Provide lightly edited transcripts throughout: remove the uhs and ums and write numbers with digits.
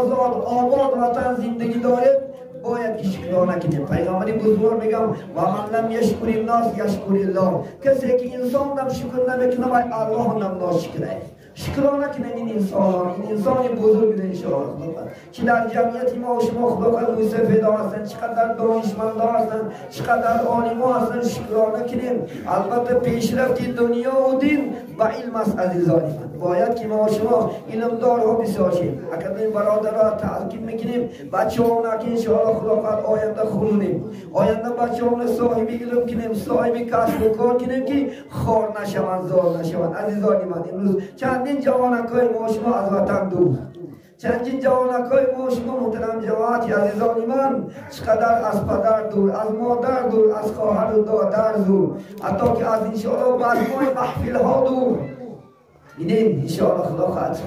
آزاد آباد وطن زندگی داریم باید که شکرانه کنیم. پیغمبر بزرگوار میگم و من لم یشکر الناس یشکر الله، کسی که انسان نم شکر نمیکنه وای الله نم ناشکره. شکرانه کنیم این انسان، این انسان بزرگ انشاءالله که در جمعیت ما و شما خدا موسفیدا هستن، چقدر دانشمندا هستن، چقدر عالما هستن، شکرانه کنیم. البته پیشرفت دنیا و دین با علم است عزیزان من. باید که ما و شما علمدارها بسیار شیم. اگر برادرها تاکید میکنیم بچه‌ها که انشاءالله خدا قد آینده خونیم، آینده بچه‌ها صاحب علم کنیم، صاحب کسب و کار کنیم که خار نشوند، زار نشوند. عزیزان من امروز چندین جوانکای ما شما از وطن دور، چندین جوانکای ما شما محترم جماعت عزیزان من چقدر از پدر دور، از مادر دور، از خواهر و دادر دور، حتی که از انشاءالله بزمای محفل ها دور. اینه انشاءالله خدا خواهد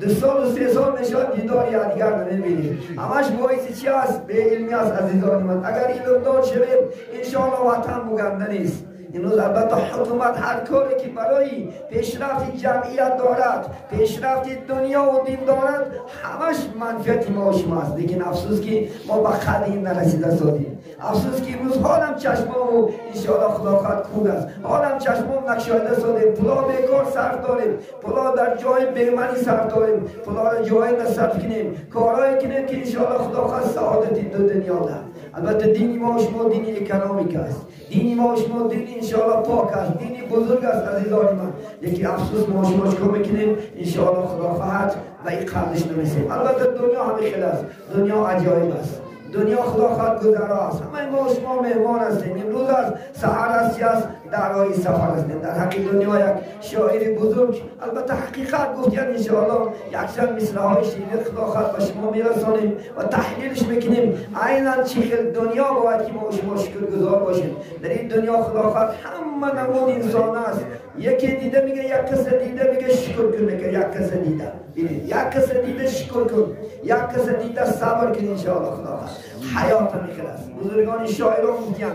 2 سال و 3 سال میشد دیدار یادگار نمیبینیم. همش باعث چی است؟ به علمی است عزیزان من. اگر علم دار شویم انشاءالله وطن بگنده نیست. امروز البته حکومت هر کاری که برای پیشرفت جمعیت دارد، پیشرفت دنیا و دین دارد، همش منفعت ما و شما است. لیکن افسوس که ما به قدر این نرسیده سادیم. افسوس که امروز حالم چشمام انشاءالله خدا خواهد کور است، حالم چشمام نکشایده سادیم، پولا بیکار صرف داریم، پولا در جای بی‌معنی صرف داریم، پولا را جای نصرف کنیم، کارهایی کنیم که انشاءالله خدا خواهد سعادت دو دنیا ده. البته دینی ما و شما دینی اکانومیک است، دینی ما و شما دینی انشاءالله پاک است، دینی بزرگ است عزیزان من. لیکن افسوس ما شما چیکار میکنیم؟ انشاءالله خدا خواهد و این قدرش نمیسیم. البته دنیا همه خیلی است، دنیا عجایب است، دنیا خدا خواهد گذرا است. همه ما شما مهمان هستیم، امروز است، سحر است، است در راه سفر هستیم. در حقیقت دنیا یک شاعر بزرگ البته حقیقت گفت، یعنی انشاءالله یک چند مصرع‌های شعری خدا خواهد به شما میرسانیم و تحلیلش میکنیم. عینا چی خیلی دنیا باید که ما شما شکرگزار باشیم. در این دنیا خدا خواهد همه نمود انسان است. یکی دیده میگه، یک کس دیده میگه شکر کن، میگه یک کس دیده، ببین یک کس دیده شکر کن، یک کس دیده صبر کن انشاءالله خدا خواهد حیات میخواد است. بزرگان شاعران میگن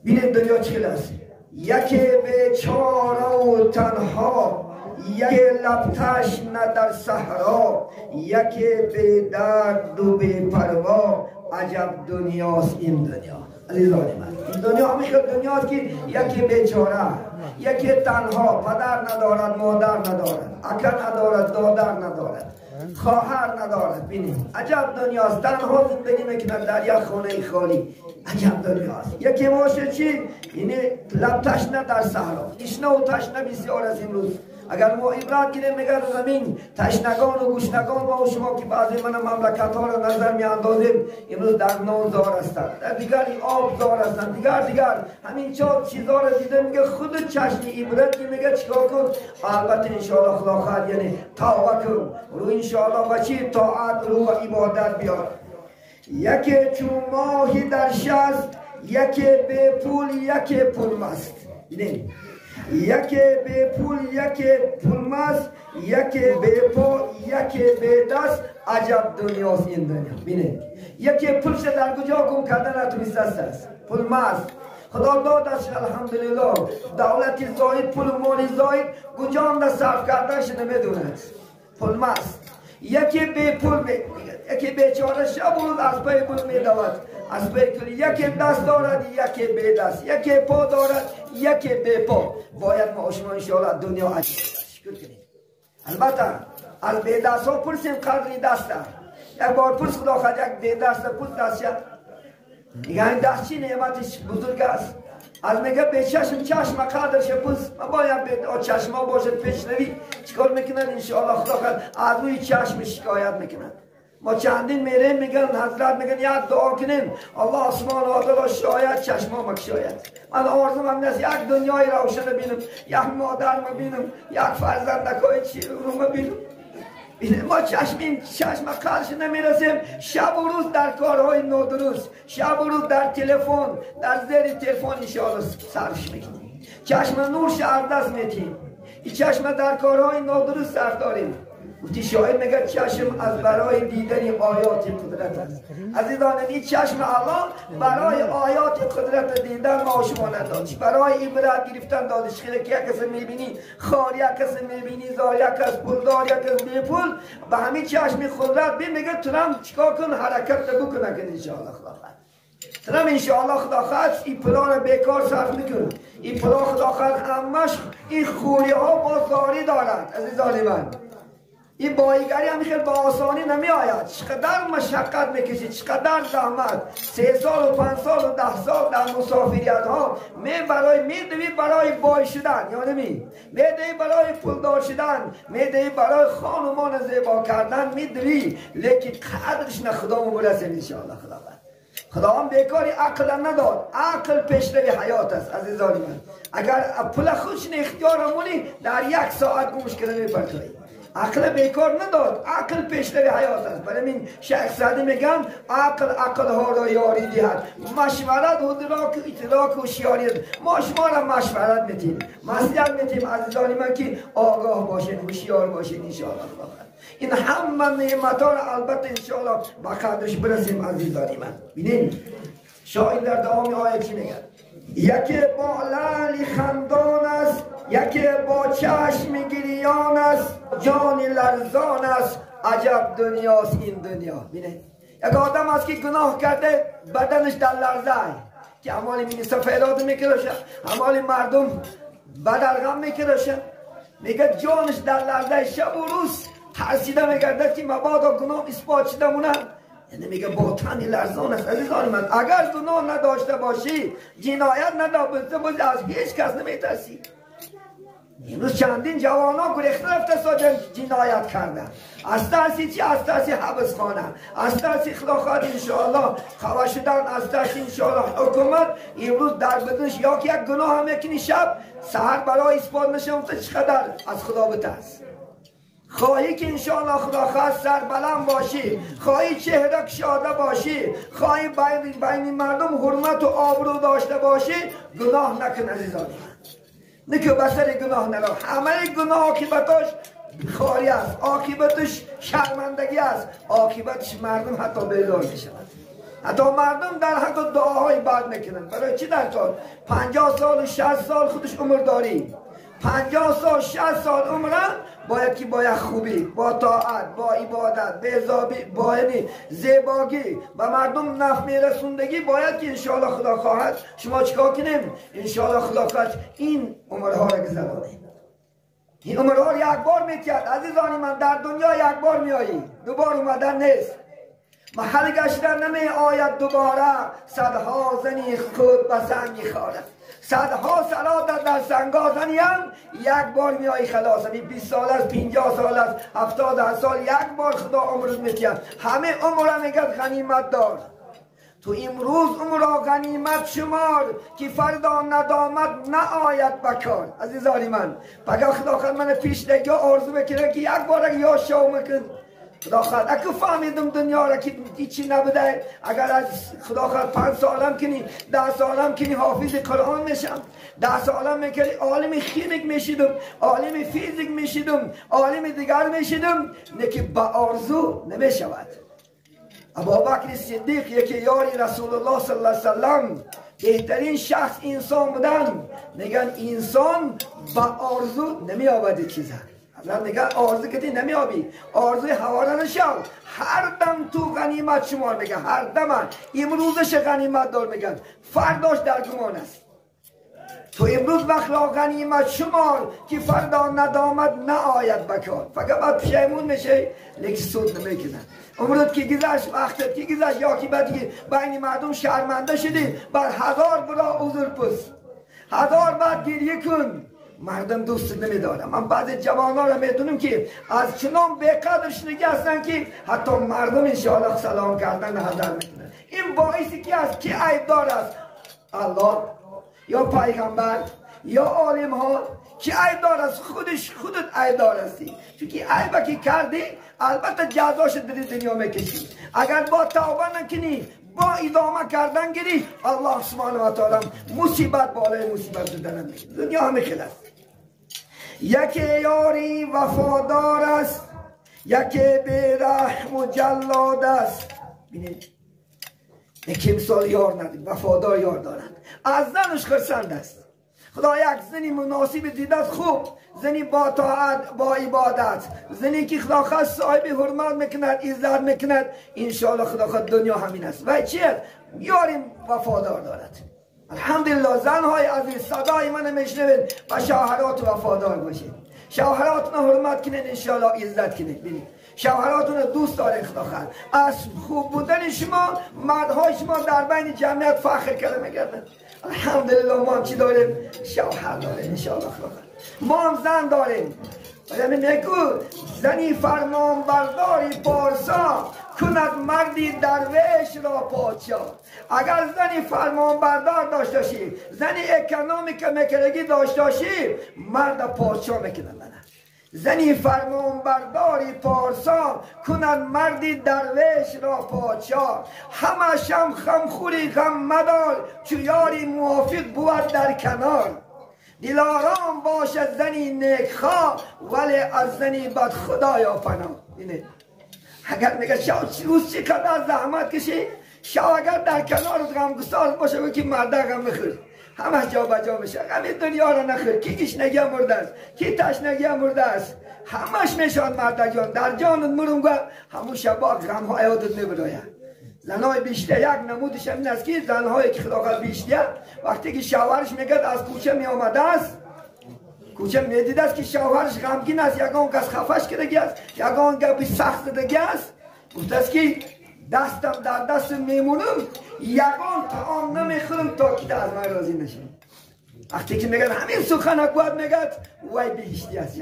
ببینید دنیا چی است، یکی بیچاره و تنها، یکی لب تشنه در صحرا، یکی بی درد و بی پروا، عجب دنیاست این دنیا. عزیزان من این دنیا همیشه دنیاست که یکی بیچاره، یکی تنها، پدر ندارد، مادر ندارد، اکا ندارد، دادر ندارد، خواهر ندارد. ببینید عجب دنیاست، تنها زندگی میکند در یک خانه خالی. عجب دنیاست. یکی باشه چی؟ یعنی لب تشنه در صحرا، تشنه و تشنه بسیار از امروز. اگر ما عبرت گیریم میگه زمین تشنگان و گشنگان ما و شما که بعضی من مملکت ها را نظر می اندازیم امروز در نان زار هستند، در دیگر آب زار هستند، دیگر همین چهار چیزا را دیده میگه خود چشم عبرت میگه چیکار کن. البته انشاءالله خدا خواهد یعنی توبه کن رو انشاءالله و چی طاعت رو و عبادت بیار. یکی چون ماهی در شست، یکی به پول، یکی پول مست. یکی به پول، یکی پول مست، یکی به پا، یکی به دست، عجب دنیاست این دنیا. ببینید یکی پولش در کجا گم کردن نتونسته است، پول مست خدا دادش الحمدلله، دولت زاید، پول مال زاید کجا هم صرف کردنش نمیدوند، پول مست. یکی به پول یکی بیچاره شب و روز از پای پول میدود، از پای پول. یکی دست دارد، یکی به دست، یکی پا دارد، یکی به پا. باید ما شما انشاءالله دنیا عجیب شکر کنیم. البته از به دست ها پرسیم قدری دست دار. یک بار پرس خدا خواهد یک به دست پرس دست شد، میگه این دست چی نعمتش بزرگ است. از میگه به چشم چشم قدرش پرس، ما باید به چشم ها باشد پیشنوی چیکار میکنن انشاءالله خدا خواهد از روی چشم شکایت میکنن. ما چندین میریم میگن حضرت میگن یک دعا کنیم الله سبحانه و تعالی شاید چشما مکشاید. من آرزوم هم نیست یک دنیای روشن ببینم، یک مادر ببینم، یک فرزندکای چی رو ببینم. ما چشمیم چشم قلش نمیرسیم، شب و روز در کارهای نادرست، شب و روز در تلفن، در زیر تلفن انشاءالله صرفش میکنیم. چشم نور از دست میتیم. این چشم در کارهای نادرست صرف داریم. گفتی شاعر میگه چشم از برای دیدن آیات قدرت است. عزیزان این چشم الله برای آیات قدرت دیدن ما شما نداد، برای عبرت گرفتن دادش. خیلی که یک کس میبینی خار، یک کس میبینی زار، یک کس پولدار، یک کس بی پول، به همین چشم قدرت بین میگه تو هم چیکار کن، حرکت بکنه که ان شاء الله خدا خواهد. ترم انشاءالله خدا خواهد این پلا را بیکار صرف میکن. این پلا خدا خواهد همش این خوری ها بازاری دارد. عزیزان من این بایگری هم خیلی با آسانی نمی آید. چقدر مشقت میکشی، چقدر زحمت، 3 سال و 5 سال و 10 سال در مسافریت ها می برای میدوی برای بای شدن، یا نمی میدوی برای پولدار شدن، میدوی برای خانمان زیبا کردن میدوی، لیکن قدرش نه خدا برسیم انشاءالله. خدا خدا هم بیکاری عقل نداد. عقل پیشروی حیات است عزیزان من. اگر پول خودش اختیار مونی در 1 ساعت گمش کرده میپرتوی. عقل بیکار نداد، عقل پیشروی حیات است. برای من شیخ سعدی میگن عقل عقل ها را یاری دهد، مشورت و ادراک ادراک هوشیاری. ما شما را مشورت میتیم، مصلحت میتیم عزیزان من که آگاه باشین، هوشیار باشین انشاءالله. این همه نعمت ها را البته انشاءالله با قدرش برسیم عزیزان من. ببینید شاعر در دوام آیه چی میگه؟ یکی با لعل خندان است، یکی با چشم گریان است، جان لرزان است، عجب دنیاست این دنیا. ببینید یک آدم است که گناه کرده، بدنش در لرزه که اعمال مینیسا فعلات میکرشه، اعمال مردم بدرغم میکرشه، میگه جانش در لرزه شب و روز ترسیده میگرده که مبادا گناه اثبات شده مونه. یعنی میگه با تن لرزان است. عزیزان من اگر گناه نداشته باشی، جنایت نداشته باشی، از هیچ کس نمیترسی. امروز چندین جوان ها گریخته رفته ساجن جنایت کردن، از ترسی چی؟ از ترسی حبس خانه، از ترسی خدا خواهد انشاءالله خوا شدن، از ترسی انشاءالله حکومت. امروز در بدنش یا که یک گناه هم یکنی شب سحر برای اثبات نشه، چقدر از خدا بترس. خواهی که انشاءالله خدا خواهد سر بلند باشی، خواهی چهره کشاده باشی، خواهی بین مردم حرمت و آبرو داشته باشی، گناه نکن عزیزان من. نکه بسر گناه نرو. همه گناه عاقبتش خاری است، عاقبتش شرمندگی است، عاقبتش مردم حتی بیزار می شود. حتی مردم در حق دعاهای بد میکنن. برای چی در کار 50 سال و 60 سال خودش عمر داری، 50 سال 60 سال عمرم باید که باید خوبی، با طاعت، با عبادت، با زیباگی و مردم نفع میرسوندگی باید که انشاءالله خدا خواهد شما چیکار کنیم؟ انشاءالله خدا خواهد این عمرها را گذرانیم. این عمرها را یک بار میتید عزیزانی من. در دنیا یک بار میایی، دوبار اومدن نیست. محل گشتن نمی آید دوباره، صدها زنی خود به سنگی خاره، صدها سرا در سنگا زنی هم یک بار میایی خلاص. 20 سال است، 50 سال است، 70 سال، یک بار خدا عمر میتید. همه عمر میگه غنیمت دار. تو امروز عمر را غنیمت شمار که فردا ندامت نآید بکار. عزیزانی من بگه خدا خواهد من پیش دیگه آرزو بکنه که یک بار یا شو میکن. خدا خواهد اگه فهمیدم دنیا را که هیچی نبوده، اگر از خدا خواهد 5 سالم کنی، 10 سالم کنی حافظ قرآن میشم، 10 سالم میکنی عالم خیمیک میشیدم، عالم فیزیک میشیدم، عالم دیگر میشیدم، نه که با آرزو نمیشود. ابوبکر صدیق یکی یاری رسول الله صلی الله علیه وسلم، بهترین شخص انسان بودن، میگن انسان با آرزو نمیآورد چیزا. حضرت میگه آرزو کتی نمیابی، آرزوی هواره نشو، هر دم تو غنیمت شمار میگه، هر دم امروزش غنیمت دار میگن، فرداش در گمان است. تو امروز وقت را غنیمت شمار که فردا ندامت نآید بکار. فقط بعد پشیمون میشه لیکن سود نمیکنه. امروز که گذشت، وقتت که گذشت، یا که بعد بین مردم شرمنده شدی، بر 1000 برا عذر پس، 1000 بعد گریه کن، مردم دوست نمیدارم. من بعض جوان‌ها را میدونم که از چنان بی‌قدر شدگی هستن که حتی مردم انشاءالله سلام کردن حذر میکنن. این باعثی که است که عیب دار است؟ الله یا پیغمبر یا عالم ها که عیب دار است؟ خودش خودت عیب دار هستی، چون که عیب که کردی البته جزاش در دنیا میکشی. اگر با توبه نکنی، با ادامه کردن گیری، الله سبحانه و تعالی مصیبت بالای مصیبت دادن میکنه. دنیا همه خیلی است. یکی یاری وفادار است، یکی بی‌رحم و جلاد است. ببینید یکی مثال یار ندید، وفادار یار دارد، از زنش خرسند است. خدا یک زنی مناسب دیده خوب، زنی با طاعت با عبادت، زنی که خدا خواست صاحب حرمت میکند، عزت میکند، انشاءالله خدا خواست دنیا همین است. و چیه؟ یاری وفادار دارد. الحمدلله زنهای عزیز صدای من میشنوید و شوهرات وفادار باشید، شوهراتون حرمت کنید، انشاءالله عزت کنید. ببینید شوهراتون دوست داره خدا خواست. از خوب بودن شما مردهای شما در بین جمعیت فخر کرده میگردن. الحمدلله ما هم چی داریم؟ شوهر داریم انشاءالله خدا خواست. ما هم زن داریم. ولی نکو زنی فرمان برداری پارسا کند مردی درویش را پادشاه. اگر زنی فرمان بردار داشته باشی، زنی اکنومیک مکرگی داشته باشی، مرد پادشاه میکنه. زنی فرمان برداری پارسا کند مردی درویش را پادشاه. همه شم خمخوری غم مدار، چو یاری موافق بود در کنار. دلارام باشد زنی نیکخواه، ولی از زنی بد خدایا پناه. اینه اگر میگه شو روز چقدر زحمت کشی، شو اگر در کنار غمگسار باشه که مرده غم بخور، همه جا بجا میشه. غم دنیا را نخور، کی گشنگی مرده است، کی تشنگی مرده است، همش میشان مرده جان در جان مرم گو همون شبا غم ها یادت نبراید. زنهای بیشتر یک نمودش همین است که زنهایی که خدا بیشتر وقتی که شوهرش میگه از کوچه می آمده است، کوچه میدید است که شوهرش غمگین است، یگان کس خفش کردگی است، یگان گپی سخت زدگی است، گفت است که دستم در دست میمونم، یگان طعام نمیخورم تا که از من راضی نشه. وقتی که میگن همین سخن باید میگد وای بهشتی است.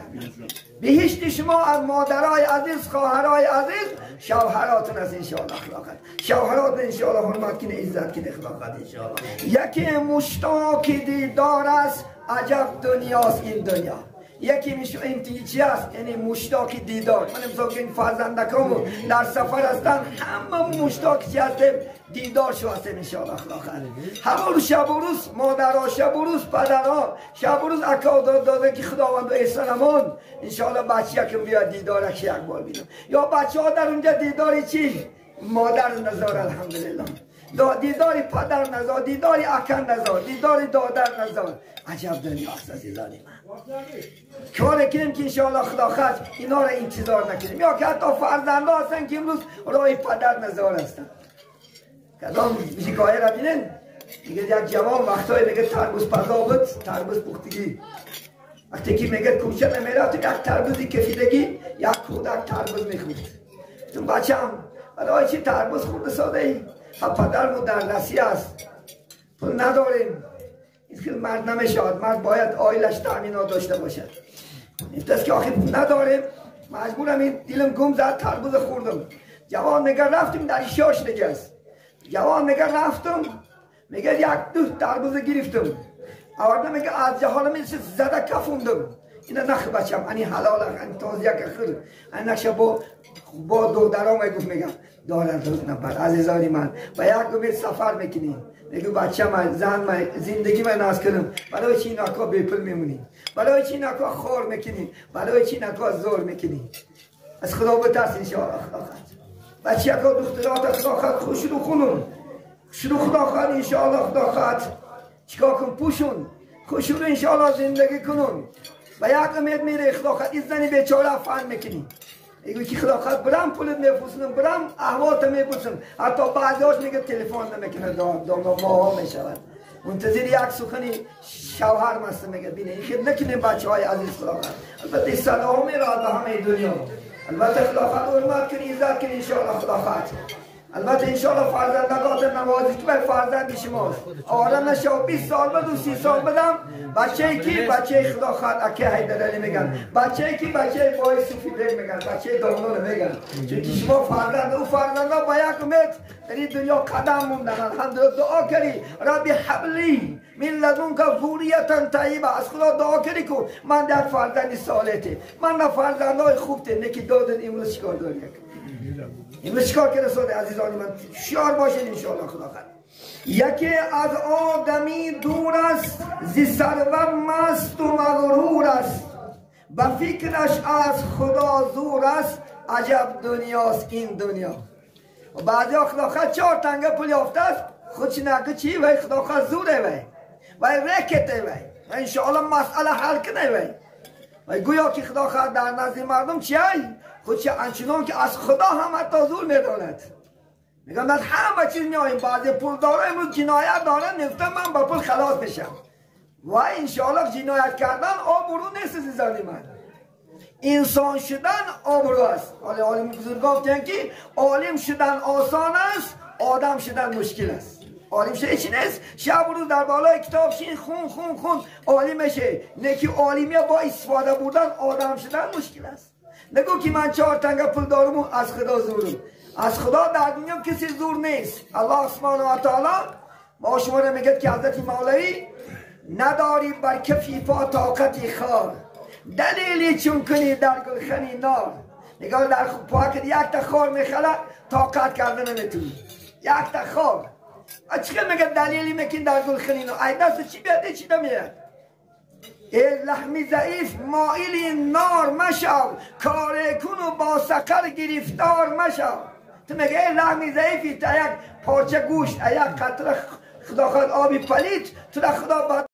بهشتی شما از مادرای عزیز، خواهرای عزیز، شوهراتون است انشاءالله خدا. شوهراتون انشاءالله حرمت کنه، عزت کنه خدا انشاءالله. یکی مشتاق دیدار است، عجب دنیاست این دنیا. یکی میشه این چی است؟ یعنی مشتاق دیدار. من امسال که این فرزندکامو در سفر هستن، همه مشتاق چی هستیم؟ دیدار شو هستیم انشاءالله خدا. همه روز شب و روز مادرها، شب و روز پدرها، شب و روز اکا داده که خداوند و احسان امان انشاءالله بچه که بیاد دیدارش یک بار بینم، یا بچه ها در اونجا دیداری چی؟ مادر نظار الحمدلله، دیداری پدر نظار، دیداری اکن نظار، دیداری دادر نظار. عجب دنیا است عزیزان من. کار کنیم که انشاءالله خدا خواست اینا را انتظار نکنیم، یا که حتی فرزنده هستن که امروز راه پدر نظار هستن. کدام شکایه را بینن؟ میگه یک جوان وقتایی میگه تربوز پزا بود، تربوز پختگی. وقتی که میگه کوچه نمیرفت، یک تربوزی کفیدگی، یک کودک تربوز میخورد. تو بچه‌م برای چی تربوز خورده ساده ای؟ پدرمون در دستی است، پول نداریم. این خیلی مرد نمیشود، مرد باید آیلش تأمینات داشته باشد. این که آخه نداریم، مجبورم این دیلم گم زد تربوز خوردم. جوان میگه رفتیم در شاش نگست. جوان میگه رفتم، میگه یک دو تربوز گرفتم، آوردم میگه از جهانم زده کفوندم. اینا نخ بچم، انی حلال، انی تازه یک خور، انی نخشه با دو درام میگفت میگم دارن روز نبر عزیزانی من و یک امید سفر میکنی، میگه بچه من، زن من، زندگی من ناز کنم، برای چی نکا بیپل میمونی، برای چی نکا خور میکنی، برای چی نکا زور میکنی؟ از خدا بترس انشاءالله خدا خواهد. بچه یکا دخترات خدا خواهد خوش رو خونون، خوش رو خدا خواهد انشاءالله خدا خواهد چیکار کن پوشون، خوش رو انشاءالله زندگی کنون. و یک امید میره خدا خواهد این زنی بیچاره فن میکنی، میگه که خدا خواهد برم پولت میپرسونم، برم احوالت میپرسم. حتی بعضیاش میگه تلفن نمیکنه، دام ماها میشود منتظر یک سخنی شوهر مست. میگه بینه این خیلی نکنه بچه های عزیز خدا خواهد. البته صدا میراد به همه دنیا. البته خدا خواهد حرمت کنی، عزت کنی انشاءالله خدا خواهد. البته انشاءالله فرزندگات نوازی که به فرزند شماست. آرام نشو 20 سال بدو 30 سال بدم بچه کی بچه خدا خواهد اکه حیدر علی میگن، بچه کی بچه بای صوفی بیگ میگن، بچه دامنون میگن. چون که شما فرزند او فرزندا با یک امید در این دنیا قدم موندن. الحمدلله دعا کردی ربی حبلی من لدنک ذریة طیبه، از خدا دعا کردی که من در فرزندی صالحه، من در فرزندای خوب ته نکی دادن. امروز چیکار داری؟ امروز چیکار کرده ساده عزیزان من؟ شیار باشین انشاءالله خدا خواهد. یکی از آدمی دور است، زی سرور مست و مغرور است. به فکرش از خدا زور است، عجب دنیاست این دنیا. و بعضی ها خدا خواهد 4 تنگه پول یافته است، خودش نگه چی؟ وی خدا خواهد زوره وی، وی رکته وی، و انشاءالله مسئله حل کنه وی. و گویا که خدا خواهد در نزد مردم چیه؟ خودش انچنان که از خدا هم حتی زور میداند. میگم از همه چیز میاییم. بعضی پول داره امروز جنایت دارن، میگفتن من با پول خلاص میشم. و انشاءالله جنایت کردن آبرو نیست عزیزان من. انسان شدن آبرو است. عالم بزرگان گفتن که عالم شدن آسان است، آدم شدن مشکل است. عالم شدن چی نیست؟ شب و روز در بالای کتاب شین خون خون خون عالم شه. نه عالمیه با استفاده بردن آدم شدن مشکل است. نگو که من 4 تنگه پول دارم و از خدا زورم. از خدا در دنیا کسی زور نیست. الله سبحانه و تعالی ما شما را میگه که حضرت مولوی نداری بر کفی پا طاقتی خار، دلیلی چون کنی در گلخنی نار. نگاه در پاکت یک تا خار میخله طاقت کرده نمیتونی، یک تا خار. چقدر میگه دلیلی میکن در گلخنی نار، ای دست چی بیاد چی نمیاد. ای لحمی ضعیف مایل نار مشو، کار کن و با سقر گرفتار مشو. تو میگه ای لحمی ضعیفی تا یک پارچه گوشت، یک قطره خدا خواهد آبی پلیت، تو در خدا